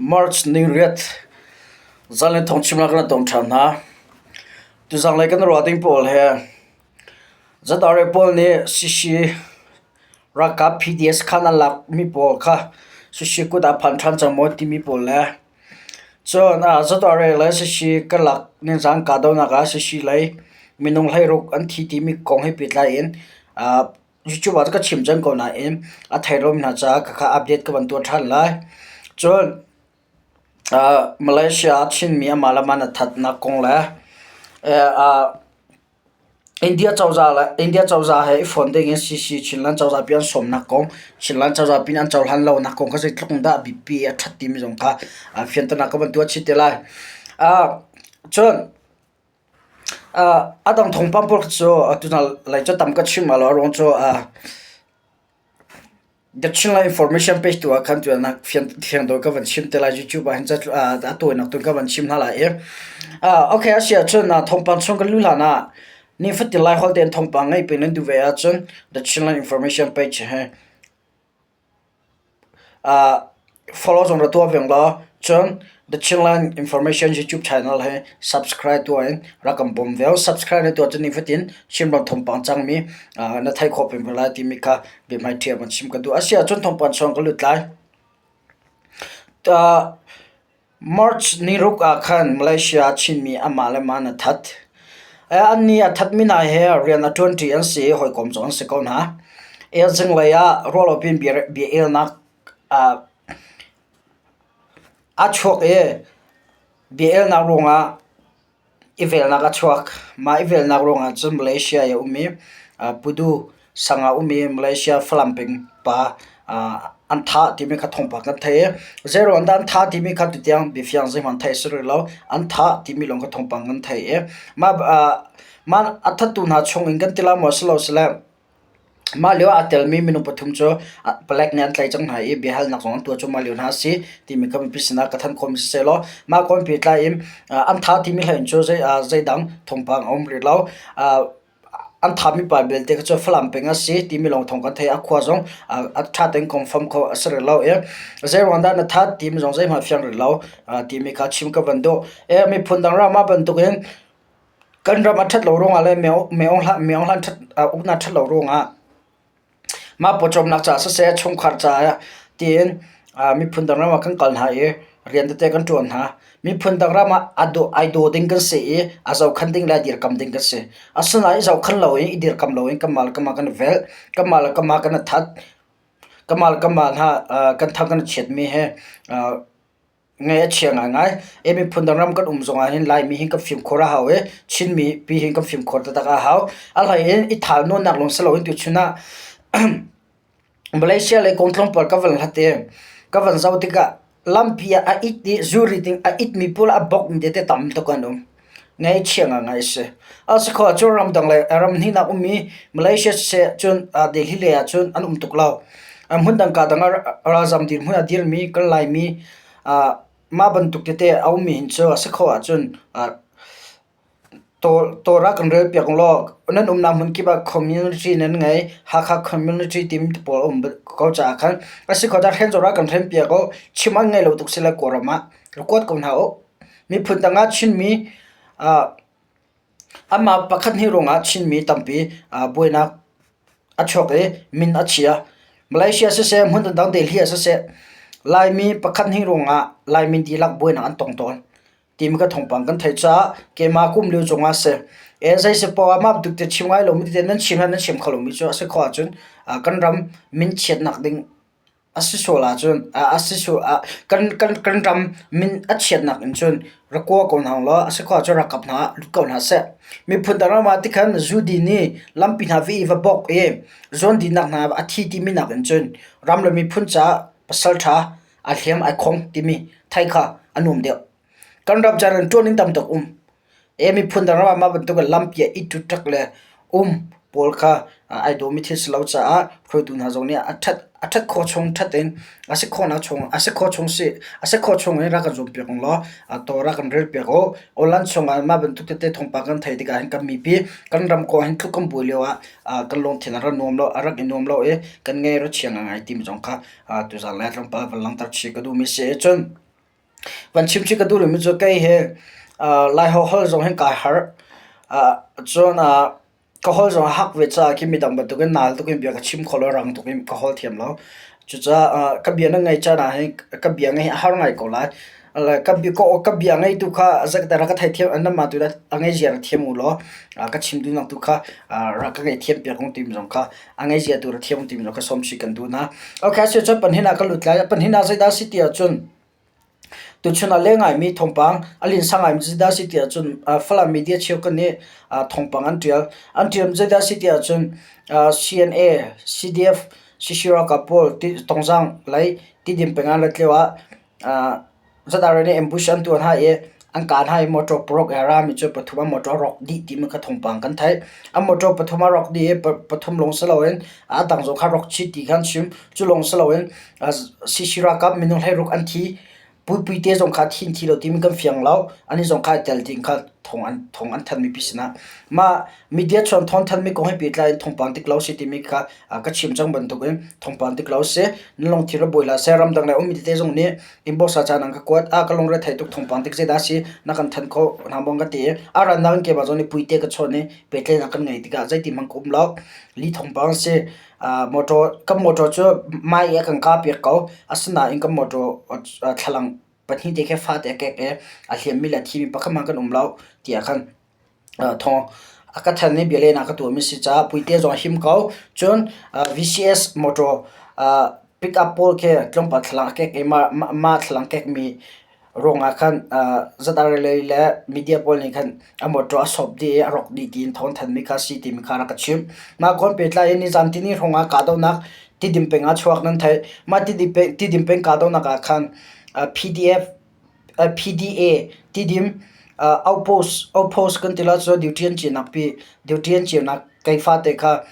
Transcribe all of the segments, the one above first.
March ni riat zanlei thawngchimnak kan tong ṭhan hna. Tuzanglei kan ruah ding pawl he ZRA pawl nih Sisi ralkap PDS khan an lakmi pawl kha Sisi kut ah phan ṭhan cang maw timi pawl le cun ZRA le Sisi karlak nizaan kahdohnak ah Sisi lei minung 16 an thi timi kong he pehtlai in YouTube ah ka chim cang ko nain a thei lomi hna caah khakha update ka van tuah ṭhan lai. Cun Malaysia ah Chinmi amah le amah na thatnak kong le India cozah le India cozah he i fon dingin CC Chinland cozah pi an sawmnak kong, Chinland cozah pi an cohlan lonak kong kha zeitluk dah biapi a ṭhat timi zong kha fianternak ka van tuah chih te lai. Cun A dang thawngpang pawl cu tuna lei cu tam ka chim lo a ruang cu The Chinland Information page tu ah khan tuahnak fiang deuh ka van chim te lai YouTube ah hin a tawinak tu ka van chim hna lai i. Okay a si ahcun thawngpang chung kan luh hlan ah nifatin Laiholh tein thawngpang ngeih peng nan duh ve ahcun The Chinland Information page hi Follow zong ra tuah veng law cun The Chinland Information YouTube channel hi subscribe tuah in rak kan bawm ve. Subscribe na tuah cun nifatin Chinram thawngpang cangmi na theih khawh peng ve lai timi kha biahmaiṭhi ah van chim ka duh. A si ahcun thawngpang chung ka lut lai. March niruk ah khan Malaysia Chinmi amah le mah na that. Annih a thatmi hna he rian a ṭuanṭi an si i hawikom zong an si ko hna. Zinglei ah ruahlopi in bia elnak a chuak i bia elnak ruangah I velnak a chuak. Mah i velnak ruangah cun Malaysia i a um i Pudu sang ah um i Malaysia Falam peng pa an thah timi kha thawngpang kan theih i zeiruang dah an thah timi kha tutiang biafiang zeihmanh theih a si rih lo. An thah timi lawng kha thawngpang kan theih i mah mah a thattu hna chung in kan ti lai maw si lo sile Mah lioah aa telmi minung pathum cu palek nih an tlaih cang hna i biahalnak zong an tuah cuahmah lio hna a si timi kha mipi sinah ka thanh khawhmi siseh law mah kong pehtlai in an thah timi hlei in cu zeidang thawngpang a um rih lo. An thahmi pa belte kha cu Falam peng a si timi lawng thawng kan theih. A khua zong a ṭha tein confirm kho a si rih lo i zeiruang dah na that timi zong zeihmanh a fiang rih lo timi kha chim ka van duh. Miphun dang ram ah bantukin Kan ram a ṭhat lo ruangah le meo hlan uknak ṭhat lo ruangah mah pawcawmnak caah siseh, chungkhar caah tiin miphun dang ram ah kan kal hna i rian tete kan ṭuan hna. Miphun dang ram ah ai daw ding kan si i a zohkhan ding le a dirkam ding kan si. Asinain i zohkhan loin i dirkam loin kanmah le kanmah kan i velh, kanmah le kanmah kan i that, kanmah le kanmah hna kan thang kan i chiatmi hi Ngaih a chia ngaingai. Miphun dang ram kan um zongah hin Laimi hi kan fimkhur a hau i Chinmi pi hi kan fimkhur taktak a hau. A hlei in i thal nawnnak lawng si loin tuchun ah Malaysia lei kong tlawmpal ka van hlat i ka van zoh tikah lampi ah a it i zuri ding a itmi pawl a bawkmi tete tam tuk an um. Ngaihchia ngaingai a si. A si kho ahcun ramdang le ram hnihnak ummi Malaysia siseh cun Delhi lei ahcun an um tuk lo. Hmun dang ka dang ah ralzam dirhmun a dirmi kan Laimi mah bantuk tete a ummi hin cu a si kho ahcun tawlra kan rel piak law nan umnak hmun kip ah community nan ngei. Hakha community timi te pawl a um ko caah khan a si kho ah hren zong ah kan hren piak u. Chim an ngei lo tuk si le Kawlram ah record ko hna u. Miphun dang ah Chinmi anmah pakhat hnih ruangah Chinmi tampi buainak a chuak i min a chia. Malaysia siseh, hmun dangdang Delhi ah siseh, Laimi pakhat hnih ruangah Laimi dihlak buainak an tong tawn timi ka thawngpang kan theih caah keimah kum lio zongah a si. Zei si poah ah mah bantuk te chim ngai lomi tete nan chim nan chim kho lomi cu a si khawh ahcun kan ram min chiatnak ding A si sual ahcun a si sual kan kan kan ram min a chiatnak in cun ra kua ko hna law a si khawh ahcun rakap hna ah lut ko hna seh. Miphun dang ram ah tikhan zu din i lampi hna va i va bawk i zawn dinnak hna a thi timi nakin cun ram le miphun caah pasal ṭha a hliam ai khong timi thai kha a nuam deuh. Kan ram ca rianṭuan in tam tuk um. Miphun dang ram ah mah bantuk in lampi ah i ṭuṭak le um pawl kha ai dawmi thil si lo caah hruaitu hna zong nih a ṭhat a ṭhat khawh chung ṭhat in a si khawhnak chung a si khawh chung si a si khawh chung in rak kan zuampiak ung law taw rak kan relpiak u. Online chungah mah bantuk tete thawngpang kan theih tikah hin kan mipi kan ram kong hin tluk kan buai lio ah kan lungthin a rak nuam lo a rak i nuam lo i kan ngaih a chia ngaingai timi zong kha tuzaan le tlawmpal van langhter chih ka duhmi si. Cun. Van chim chih ka duh rihmi cu kei hi Laiho holh zong hin kai harh. Cun ka holh zong a hak ve caah khi midang bantukin naal tukin bia ka chim kho lo, rang tukin ka holh thiam lo. Cucaah ka bia na ngaih caan ah hin ka bia ngaih hi a har ngai ko lai. Ka bia ngeitu kha zeidah rak ka theithiam, nanmah tu a ngeizia rak thiam u law ka chim duhnak tu kha rak ka ngaihthiam piak ung timi zong kha a ngeizia tu rak thiam ung timi zong kha sawm chih kan duh hna. Okay, cucu pahnih ah ka lut lai. Pahnih ah zeidah a si ti ahcun Tuchun ah leng ngaimi thawngpang a linsa ngaimi zeidah a si ti ahcun Falam media cheukhat nih thawngpang an ṭial. An ṭialmi zeidah a si ti ahcun CNA, CDF, CC ralkap pawl Tongzang lei Tidim peng ah an rat lioah ZRA nih ambush an tuah hna i an kah hna i motor paruk he a rami cu pathum an motor a rawk dih timi kha thawngpang kan theih. An motor pathum a rawk dih i pathum lawng si loin a dang zong kha rawk chih ti kha an chim. Cu lawng si loin CC ralkap minung 16 an thi. Puipui te zong kha thi an thi lo timi kan fiang lo. Ani zong kha ai tel ding kha thawng an thawng an thanmi pi sinah. Mah media chuan thawng thanmi kong he pehtlai in thawngpang dik lo si timi kha ka chim cang bantukin thawngpang dik lo si. Na lungthin ra buai hlah seh. Ramdang le ummi tete zong nih inbox ah caan an ka kuat. A ka lungre thei tuk thawngpang dik zeidah si na kan thanh kho hna maw ka ti i a rannak in keimah zong nih puite ka chawn i pehtlaihnak kan ngei tikah zeiti hmanh ka um lo. Li thawngpang si. Motor kan motor cu mai i a kan kah piak ko. Asinain kan motor thlalang pahnih te khi fate a kek i a hliammi le a thimi pakhat hmanh kan um lo tiah khan thawng a ka thanh i bialehnak ka tuahmi a si caah Puite zong a him ko. Cun VCS motor pickup pawl khi tlawmpal thlalang a kek i mah thlalang kekmi ruangah khan ZRA le media pawl nih khan a motor a sawp dih i a rawk dih tiin thawng thanmi kha a si timi kha rak ka chimh. Mah kawn pehtlai in nizan tini hrawng ah kahdohnak Tidim peng ah chuak nan theih. Mah Tidim peng kahdohnak ah khan PDF PDA Tidim outpost outpost kan ti la cu duty an cinak pi duty an cinak keifa te kha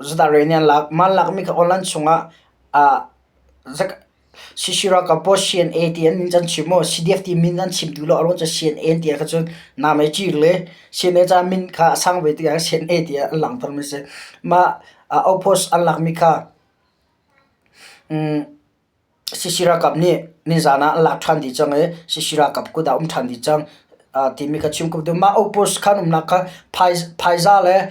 ZRA nih an lak. Mah an lakmi kha online chungah CC ralkap pawl CNA ti an min an chim maw CDF ti min an chim duh lo a ruang cu CNA an ti ah khan cun nam ei cir le CNA ca min kha a sang ve tikah CNA tiah an langhter mi a si. Mah outpost an lakmi kha CC ralkap nih nizan ah an lak ṭhan dih cang i CC ralkap kut ah a um ṭhan dih cang timi kha chim ka duh. Mah outpost khan umnak kha Phaiza le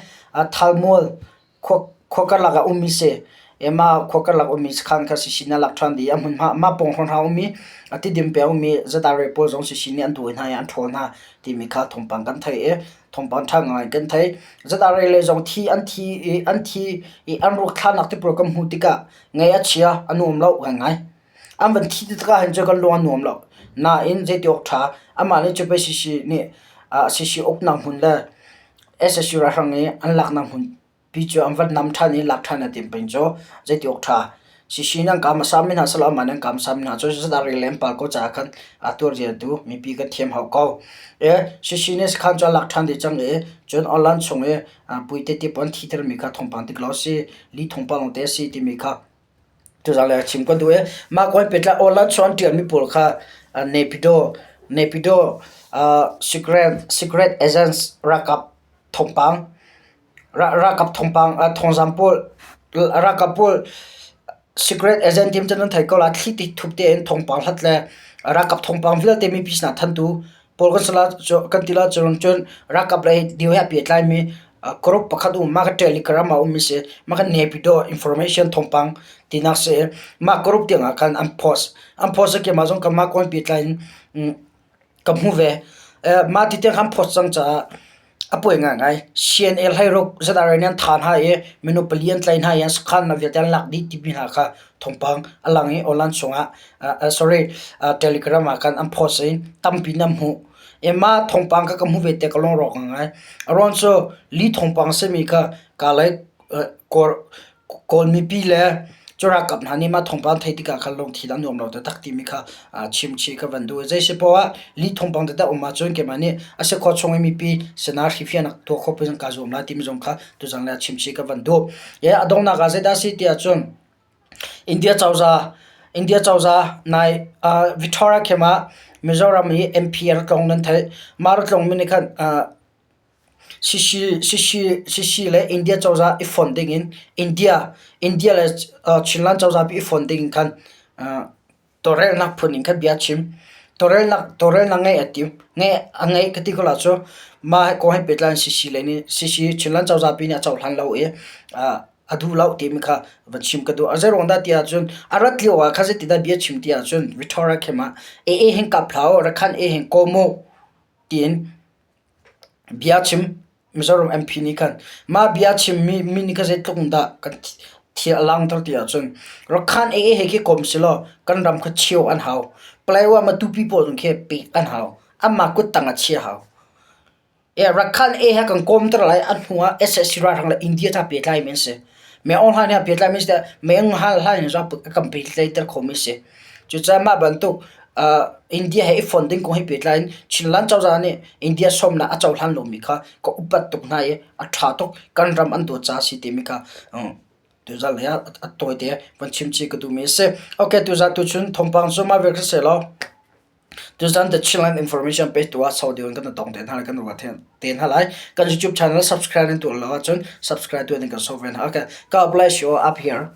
Thalmual Khua karlak ah ummi si. Mah khua karlak ummi sakhan kha sisi nih a lak ṭhan dih i a hmunhma mah pawng hrawng ummi a tidim peng ummi ZRA pawl zong sisi nih an dawi hna i an ṭhawl hna timi kha thawngpang kan theih i thawngpang ṭha ngai kan theih. ZRA lei zong thi an thi i an thi i an ruak thlahnak ti pawl kan hmuh tikah ngaih a chia a nuam lo ngaingai. An van thi tikah hin cun kan lung a nuam lo. Nain zeiti awk ṭha amah nih cu pei sisi nih sisi uknak hmun le SSU ralhrang i an laknak hmun pi cu an van nam ṭhan i lak ṭhan a tim peng cu zeiti awk ṭha. Sisi nan kaam hmasa mi hna silo amah nan kaam hmasa mi hna cu zeidah rel le an pal ko caah khan aa tuar tu mipi kan thiam hau ko. E sisi nih sakhan cu a lak ṭhan dih cang i cun online chung i puite ti pawl an thiter mi kha thawngpang dik lo a si, li thawngpang lawngte a si timi kha Tuzaan le chim ka duh i mah kawi pehtlai online chung an ṭialmi pawl kha Naypyidaw Naypyidaw secret secret agents ralkap thawngpang ralkap thawngpang thawngzam pawl ralkap pawl secret agent ti cu nan theih ko lai thli ti thup tein thawngpang hlat le ralkap thawngpang vialte mipi sinah thantu pawl kan si la kan ti la cun cun ralkap lei deu he a pehtlaimi group pakhat um mah ka ṭial i ka ram ah ummi si mah ka Naypyidaw information thawngpang tinak si mah group tiang ah khan an post an post i keimah zong kanmah kawl pehtlai in ka hmu ve mah ti tiang khan post cang caah a pawi ngaingai CNA hleiruk ZRA nih an thah hna i minung pali an tlaih hna i an sakhan vialte an lak dih timi hna kha thawngpang a lang i online chungah sorry telegram ah khan an post i tampi in an hmuh. I mah thawngpang kha ka hmuh ve tiah ka lungrawk ngai. A ruang cu li thawngpang simi kha ka lei Kawl mipi le cu ralkap hna nih mah thawngpang theih tikah khan lungthin a nuam lo taktak timi kha chimchih ka van duh. Zei si poah ah li thawngpang taktak um ahcun keimah nih a si khawh chung i mipi sinah hrifiahnak tuah khawh pin kaa zuam lai timi zong kha tuzan le chimchih ka van duh. A donghnak ah zeidah a si ti ahcun India cozah India cozah nai Victoria Camp ah Mizoram i MP a rak tlawng nan theih. Mah a rak tlawngmi nih khan CC le India cozah i fonh dingin India India le Chinland cozah pi i fonh ding khan. Tawlrelnak phun in khan bia chim. Tawlrelnak tawlrelnak ngeih a tim. Ngeih a ngeih ka ti ko la cu mah kong he pehtlai in CC lei nih CC Chinland cozah pi nih a cohlan lo i a duh lo timi kha van chim ka duh. Zei ruang dah ti ahcun a rat lio ah kha zeitindah bia chim ti ahcun Victoria Camp ah AA hin kap hlah u, Rakhan A hin kawm u tiin bia chim Mizoram MP nih khan mah bia chimmi mi nih khan zeitluk in dah kan thil a langhter ti ahcun Rakhan AA he khi kawm silaw kan ram kha cheu an hau. Palaiwa Matupi pawl zong khi pek an hau. Anmah kuttang ah chia hau. Rakhan A he kan kawmter lai a hnu ah SSC ralhrang le India ca pehtlai mi an si. Me Aung Hlaing he pehtlai mi si tiah Me Aung Hlaing he zong a kan pehtlaiter khomi a si. Cucaah mah bantuk India he i fonh ding kong he pehtlai in Chinland cozah nih India sawmnak a cohlan lomi kha ka upat tuk hna i a ṭha tuk kan ram an dawt caah a si timi kha tuzan lei ah a tawite van chim chih ka duhmi a si. Okay, tuzan tuchun thawngpang cu mah vial kha si law Tuzan The Chinland Information page tu ah sau deuh in kan tong te hna lai kan ruah te hna lai. Kan YouTube channel subscribe in tuah lo ahcun subscribe tuah ding kan sawm ve hna. Okay, God bless you all up here.